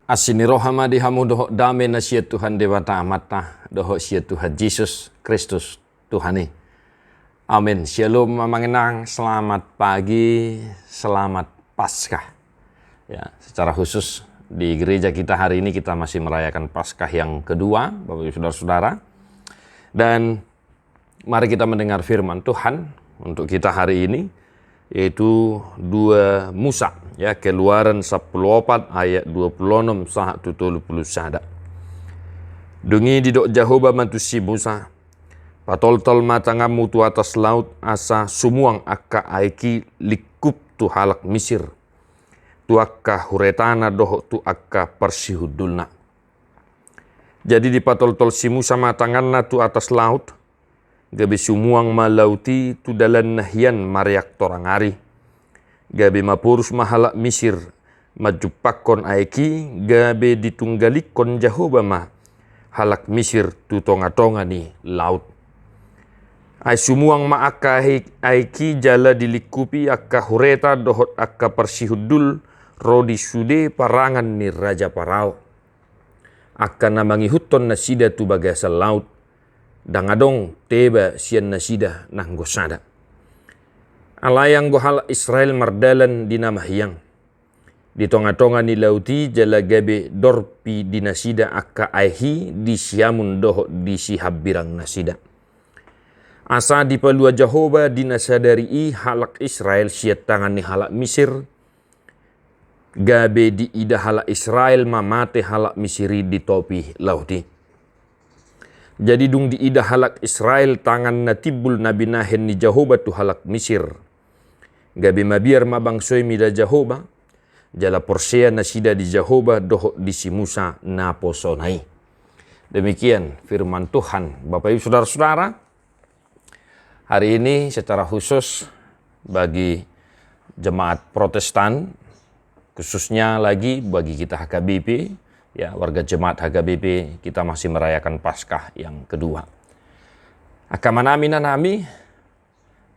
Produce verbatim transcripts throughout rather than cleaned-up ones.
Asi ni roha ma di hamu dohot dame na sian Tuhan Debata Amanta dohot sian Tuhan Jesus Kristus Tuhan i. Amin. Shalom amang inang, selamat pagi, selamat Paskah. Ya, secara khusus di gereja kita hari ini kita masih merayakan Paskah yang kedua, Bapak Ibu Saudara-saudara. Dan mari kita mendengar firman Tuhan untuk kita hari ini, yaitu dua Musa, ya, Keluaran sepuluh opat ayat dua puluh enam sahat tu tolu puluh sada. Dung i didok Jahowa ma tu si Musa: Patoltol ma tanganmu tu atas laut, asa sumuang angka aek i lingkup tu halak Misir, tu angka huretana dohot tu angka parsihundulna. Jadi dipatoltol si Musa ma tanganna tu atas laut, gabe sumuang ma laut i tu dalanna hian mareak torang ari. Gabe maporus ma halak Misir manjumpangkon aek i, gabe ditunggalikkon Jahowa ma halak Misir tu tongatonga ni laut. Ai sumuang ma angka aek, aek i jala dilingkupi angka hureta dohot angka parsihundul ro di sude parangan ni raja Parao, angka na mangihuthon nasida tu bagasan laut. Ndang adong teba sian nasida nanggo sada. Alai anggo halak Israel mardalan di na mahiang di tongatonga ni laut i, jala gabe dorpi di nasida angka aek i di siamun dohot di sihambirang nasida. Asa dipalua Jahowa di na sadari i halak Israel sian tangan ni halak Misir, gabe diida halak Israel ma mate halak Misir i di topi laut i. Jadi dung diida halak Israel tangan na timbul na binahen ni Jahowa tu halak Misir, gabe mabiar ma bangso i mida Jahowa, jala porsea nasida di Jahowa dohot di si Musa naposona i. Demikian firman Tuhan, Bapak Ibu Saudara-saudara. Hari ini secara khusus bagi jemaat Protestan, khususnya lagi bagi kita H K B P, ya, warga jemaat H K B P, kita masih merayakan Paskah yang kedua. Angka amanami, inanami,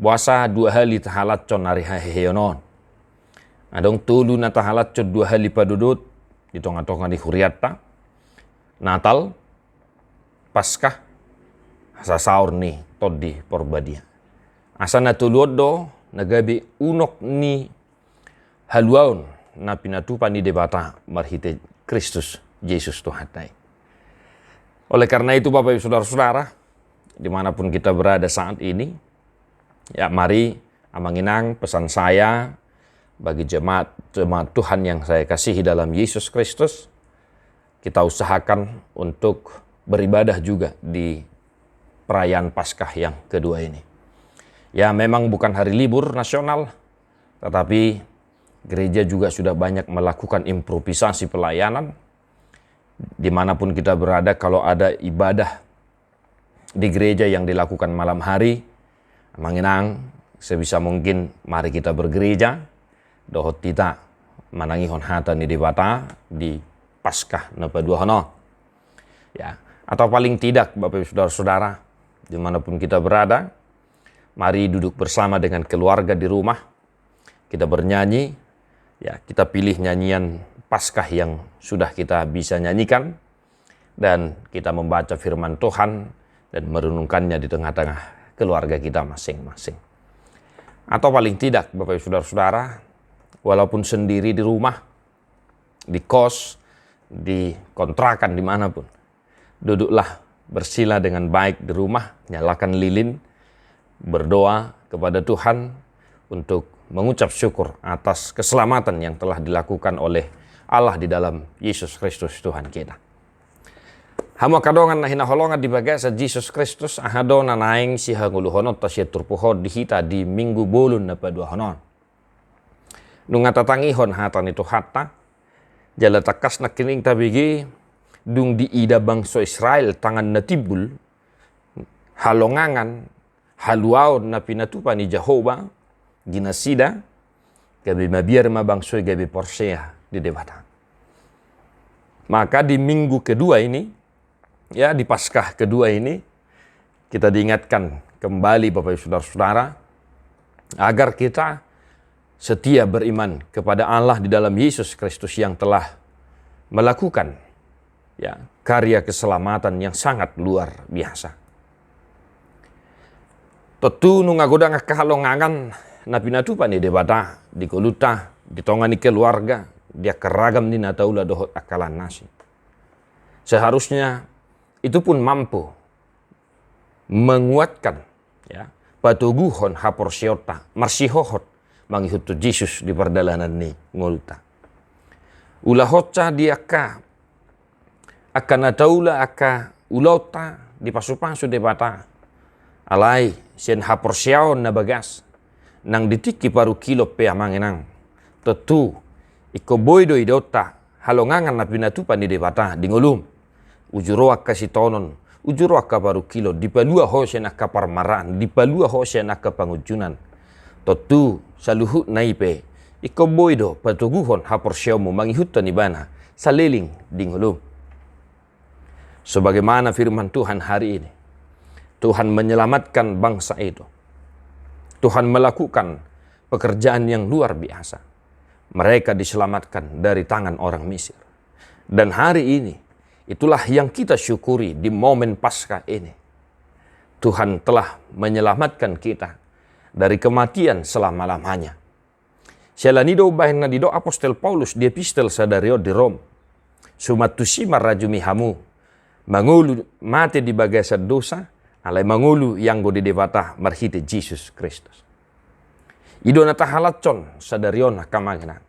boasa dua hali tahalashon ari haheheon on? Adong tolu na tahalashon dua hali padodot di tongatonga ni hurianta: Natal, Paskah, asa saor ni Tondi Porbadia. Asa na tolu on do na gabe unok ni haluaon na pinatupa ni Debata marhite Kristus Jesus Tuhanta i. Oleh karena itu, Bapak Ibu Saudara-saudara, dimanapun kita berada saat ini, ya, mari amang inang, pesan saya bagi jemaat, jemaat Tuhan yang saya kasihi dalam Yesus Kristus, kita usahakan untuk beribadah juga di perayaan Paskah yang kedua ini. Ya, memang bukan hari libur nasional, tetapi gereja juga sudah banyak melakukan improvisasi pelayanan. Dimanapun kita berada, kalau ada ibadah di gereja yang dilakukan malam hari, amang inang, sebisa mungkin mari kita bergereja, dohot hita manangihon hata ni Debata di Paskah na paduahon on. Ya, atau paling tidak, Bapak Ibu Saudara-saudara, dimanapun kita berada, mari duduk bersama dengan keluarga di rumah, kita bernyanyi, ya, kita pilih nyanyian Paskah yang sudah kita bisa nyanyikan, dan kita membaca firman Tuhan dan merenungkannya di tengah-tengah keluarga kita masing-masing. Atau paling tidak, Bapak Ibu Saudara-saudara, walaupun sendiri di rumah, di kos, di kontrakan, dimanapun, duduklah bersila dengan baik di rumah, nyalakan lilin, berdoa kepada Tuhan untuk mengucap syukur atas keselamatan yang telah dilakukan oleh Allah di dalam Yesus Kristus Tuhan kita. Hamu angka dongan na hinaholongan di bagasan Jesus Kristus, aha do na naeng sihangoluhononta sian turpuk on di hita di Minggu bolon na paduahon on? Nunga tatangihon hata ni Tuhanta, jala tangkas nangkining tabege, dung diida bangso Israel tangan na timbul, halongangan, haluaon na pinatupa ni Jahowa di nasida, gabe mabiar ma bangso i gabe porsea di Debata. Maka di minggu kedua ini, ya, di Paskah kedua ini, kita diingatkan kembali, Bapak Ibu Saudara-saudara, agar kita setia beriman kepada Allah di dalam Yesus Kristus yang telah melakukan, ya, karya keselamatan yang sangat luar biasa. Tontu nunga godang angka halongangan na pinatupa ni Debata di ngolunta, di tonga ni keluarga, di angka ragam ni na taula dohot angka lan na asing. Seharusnya itu pun mampu menguatkan, ya, patoguhon haporseaonta marsihohot mangihuthon Jesus di pardalanan ni ngolunta. Ulahonta di angka, angka na taula, angka ulaonta dipasupasu Debata. Alai sian haporseaon na bagas nang di tingki parungkilon pe, amang inang, tontu ingkon boi do idaonta halongangan na pinatupa ni Debata di ngolum. Uju ro angka sitaonon, uju ro angka parungkilon, dipalua ho sian angka parmaraan, dipalua ho sian angka pangunjunan. Tontu saluhutna i pe ingkon boi do patoguhon haporseaonmu mangihuthon Ibana saleleng di ngolum. Sebagaimana firman Tuhan hari ini, Tuhan menyelamatkan bangsa itu. Tuhan melakukan pekerjaan yang luar biasa. Mereka diselamatkan dari tangan orang Mesir. Dan hari ini, itulah yang kita syukuri di momen Paskah ini. Tuhan telah menyelamatkan kita dari kematian selama-lamanya. Siala ni i do umbahen na didok apostel Paulus di epistel sadari on di Rom: Suman tusi marajumi hamu, mangolu mate di bagasan dosa, alai mangolu ianggo di Debata marhite Jesus Kristus. I do na tahalashon sadari on, angka amang inang.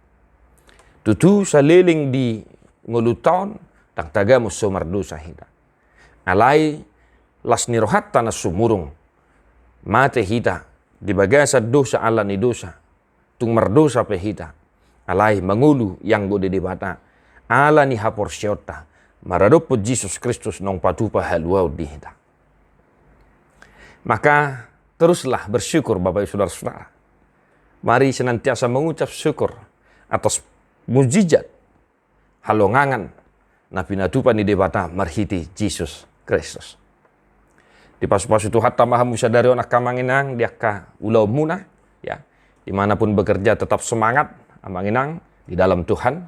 Tutu saleleng di ngolunta on ndang tagamus so mardosa hita. Alai las ni rohanta na sumurung, mate hita di bagasan dosa, ala ni dosa, tung mardosa pe hita, alai mangolu ianggo di Debata ala ni haporseaonta maradophon Jesus Kristus naung patupa haluaon di hita. Maka teruslah bersyukur, Bapak Ibu, Saudara-saudara. Mari senantiasa mengucap syukur atas mujizat halongangan na pinatupa ni Debata marhite Jesus Kristus. Dipasupasu Tuhanta ma hamu sadari on, angka amang inang, di angka ulaonmuna, ya. Dimanapun bekerja, tetap semangat, amang inang, di dalam Tuhan.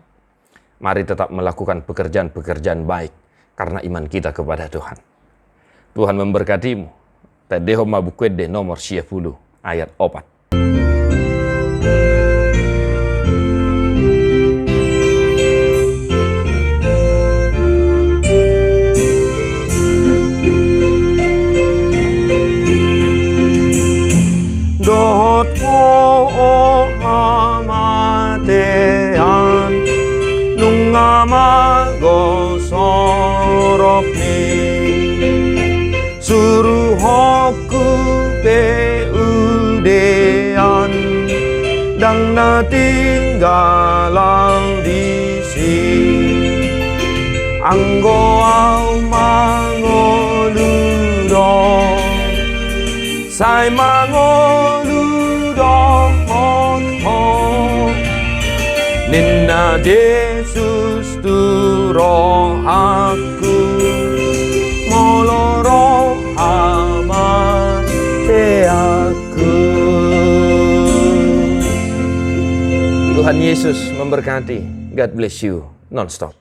Mari tetap melakukan pekerjaan-pekerjaan baik karena iman kita kepada Tuhan. Tuhan memberkatimu. Taendehon ma Buku Ende nomor sia pulu ayat opat. Dohot ho, o hamatean, nunga mago soropmi. Suruhonku pe uldean, ndang na tinggal au disi. Anggo au mangolu do, sai mangolu dohot ho, ninna Jesus tu rohangku, molo ro hamateanku. Tuhan Yesus memberkati. God bless you. Nonstop.